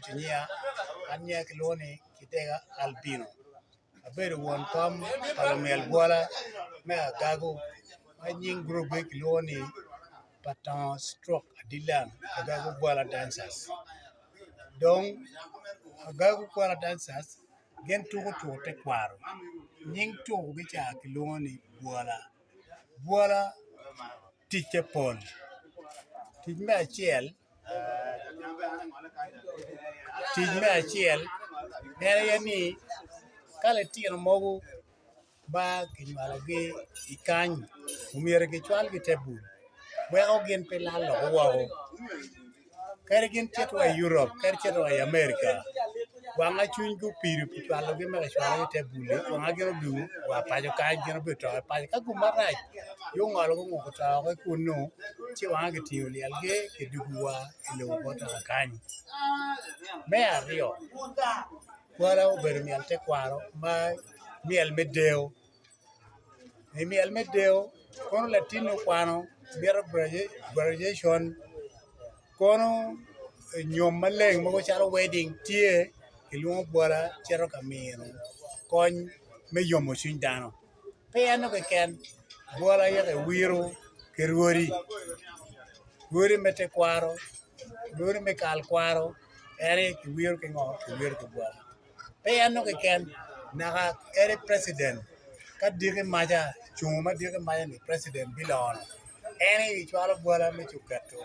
otuco nyinga an nyinga kilwongo ni Kidega Albino abedo won kom pa lumyel bwola me agago ma nying gurupgi kilwongo ni Patongo Stroke Adilang Agago Bwola Dancers dong Agago Bwola Dancers gin tuko tuko tekwaro nying tukogi ca kilwongo ni bwola. Bwola ticce pol tic me acel tic me acel en aye ni ka litino mogo ma kinywalogi i kany omyero gicwalgi i te bul weko gin pe lalo woko. Kadi gin cito wa i Europe kadi cito wa i America wanga cwinygi opido pi cwalogi me kacwalogi i te bul-li wanga gin odwogo wa paco kany gin obedo to i paco ka gum marac ci ongolo gunguko to ki kunu ci wanga kitingo lyelgi kidwogo wa i lobo bot kany. Me aryo kwala obedo myel tekwaro ma myel me deo I myel me deo kono latinni okwano mito graduation kono nyom maleng mogo calo wedding tye kilwongo bwola cito ka mino kony me yomo cwiny dano pe eno keken bwola yaka iwiro ki rwodi, rwodi me tekwaro rwodi me kal kwaro en aye kiwiro ki ngo kiwiro ki bwola. Pe en dong keken naka kadi preciden ka diki maca cungo ma diki maca ni preciden bilono en aye cwalo bwola me ci oketo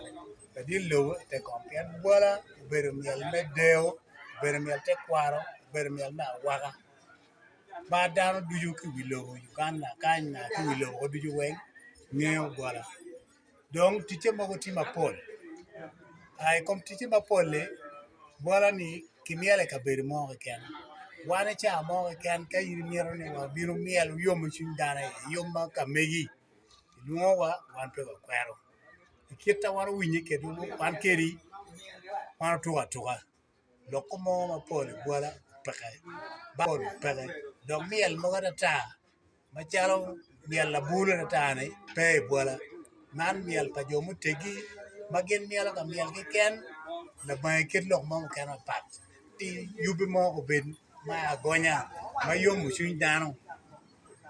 ladit lobo i te kom pien bwola obedo myel me deo obedo myel tekwaro obedo myel me awaka ma dano ducu ki i wi lobo Uganda kany ki i wi lobo ducu weng ngeyo bwola. Dong ticce mogo tye mapol i kom ticce mapol-li bwola-ni kimyelo i kabedo mo keken wan i cawa mo keken ka in imito ni wabin wamyel wuyomo cwiny dano i yub ma ka megi kilwongowa wan pe wakwero i kit ma wan owinye kwede wan kedi wan otuko atuka lok mo mapol i bwola peke dok myel mogo atata Macalo myel labolo ata-ni pe i bwola man myel pa jo muteggi ma gin myelo ka myel keken labongo kit lok mo mukene mapat ki yubbe mo obed me agonya ma yomo cwiny dano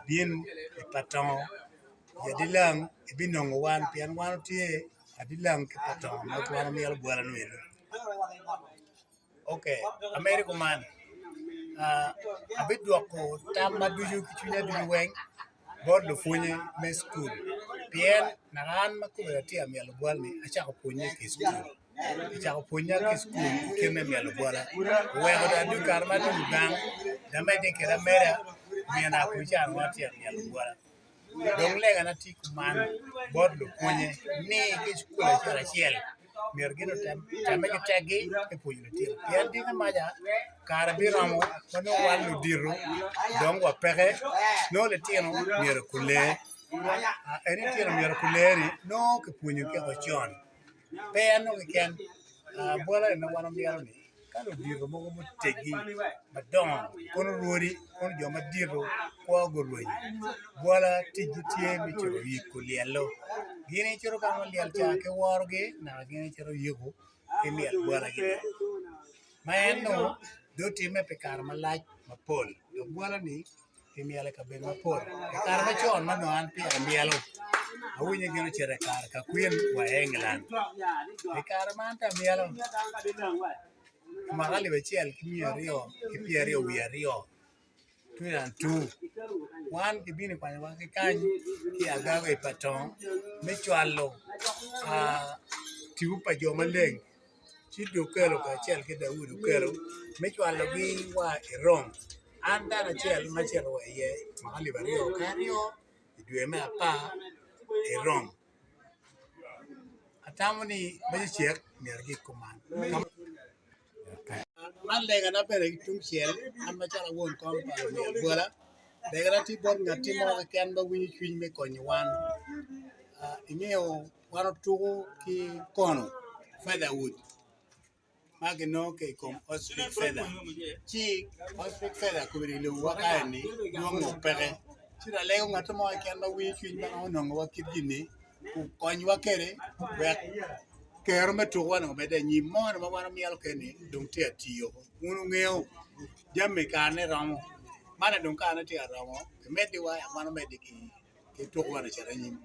bin i pa tongo i adilang ibinongo wan pien wan watye adilang ki pa tongo ma wan wamyelo bwola-nu eni. Ok, amedo kuman, abidwoko tamma ducu ki cwinya ducu weng bot lupwonye me cukul pien naka an ma kome atye ka myelo bwol-ni acako pwonye ki i cukul kicako pwonya ki i cukul i kit me myelo bwola oweko dong adwogo kare ma adwogo gang dong amedde kwede ameda nino kuca nongo atye ka myelo bwola. Dong legana tye kuman bot lupwonye ni ki i cukul acel acel myero gin otemme ki tekgi me pwonyo lutino pien diki maca kare biromo ma nongo wan ludito dong wapeke nongo litino myero gule en litino myero gule-ni nongo kipwonyogi woko con pe en nongo keken bwola eni ma wan wamito-ni Ka ludito mogo muteggi madongo kono rwodi kono jo madito kwo gurwenyo bwola ticgi tye me cito yiko lyello gin gicito ka ma lyel ca ki worogi naka gin gicito yiko ki myel bwolagi ma en nongo dong otimme pi kare malac mapol dok bwola-ni Kimyelo i kabedo mapol. I kare macon ma nongo an peya amyelo, awinyo ni gin ocito i kare ka Queen wa i England. I kare ma an tye amyelo, i mwaka alip acel ki miya aryo ki pyeraryo wiye aryo, 2002, wan kibino kwanyowa ki kany ki i Agago i Patong me cwalo tipo pa jo maleng. Ci Okelo kacel ki Daudi Okelo me cwalogi wa i Rome. An dano acel ma acito wa iye mwaka alip aryo ki aryo i dwe me apar i Rome. Atamo ni me cek myero gik kuman. Man legana bene ki tungcel an macalo awon kom pa lumyel bwola legana tye bot ngat mo keken ma winyo cwiny me konyo wan. Ingeyo Wan otuko ki kono featherwood ma kinongo ki i kom ostrich feather ci ostrich feather kobedi i lobowa kany-ni dwongo peke ci dong alego ngat mo keken ma winyo cwiny ma romo nongowa kit gin-ni okonywa kwede wek. Kero me tukuwa ni omedde anyim mo-ni ma wan omyelo keni dong tye ka tiyo wun wungeyo jami karene romo man dong karene tye ka romo kimeddiwa wek wan omedde ki tukuwa ni ocit anyim.